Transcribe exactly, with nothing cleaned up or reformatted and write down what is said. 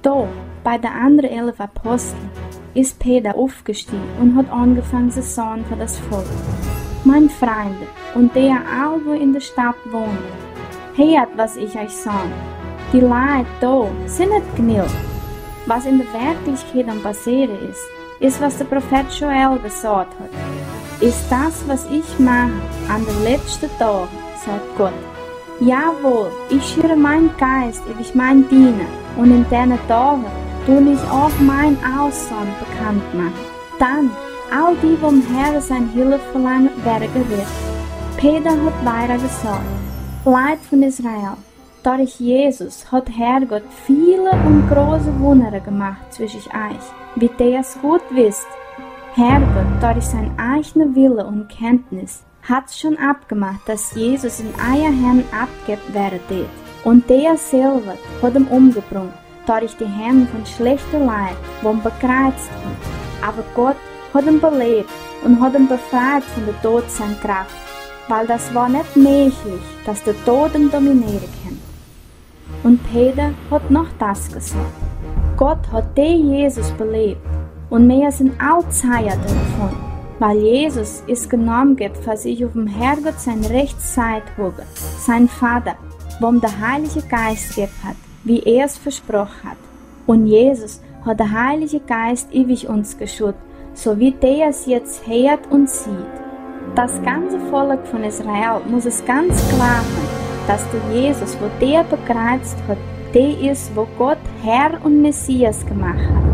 Do, bei de andere elf Apostel, is Peder uffgestiege un hot aangefang ze sage fa das Volk: Mien Frind, un dee all, wo in de Stadt wone, heert, was ich eich sage. Die Leit do sin net gnill. Was in de Werkjlichkjeit am passere is, is, was de Profeet Joel jesaut hot: Is das, was ich mach an de letschte Doag, sajcht Got. Jawol, ich schiere mienen Jeist äwa miene Diena, un in denne Doag doo ich och mienen Aufstand bekant moake. Dann, all die, wo däm Herr siene Hilf velange, were jerat. Peder hot wada jesaut: Leit von Israel, derch Jesus hot Herrgott väle un große Wunda jemoakt zwischet eich, wie dee es jrod wist. Herrgott, derch sienen ieejne Wille un Kjantnis, hot schon aufjemoakt, dat Jesus en eie Henj aufjejäft woare deed. Un dee selfst hot am omjebrocht, derch de Henj von schlajchte Leit, wo am bekjriezt hot. Oba Got hot am beläft un hot am befriet von de Doot siene Kjraft, wiel dat wor net mäajlich, dat de Doot am dominere kunn. Un Peder hot noch dat jesaut: Got hot dee Jesus beläft, un wie sin all Zeijen doavon, wiel Jesus es jenomme jeworden, fa sich opp däm Herrgott siene rechschte Sied to hoaje, sien Voda, wo am de Heilje Jeist jejäft hot, wie hee es vesproche hot. Un Jesus hot de Heilje Jeist äwa ons jeschott, soo wie dee es jetz heet un siet. Dat ganze Volk von Israel must es ganz jleewe, dat de Jesus, wo dee bekjriezt hot, dee es, wo Got Herr un Messias jemoakt hot.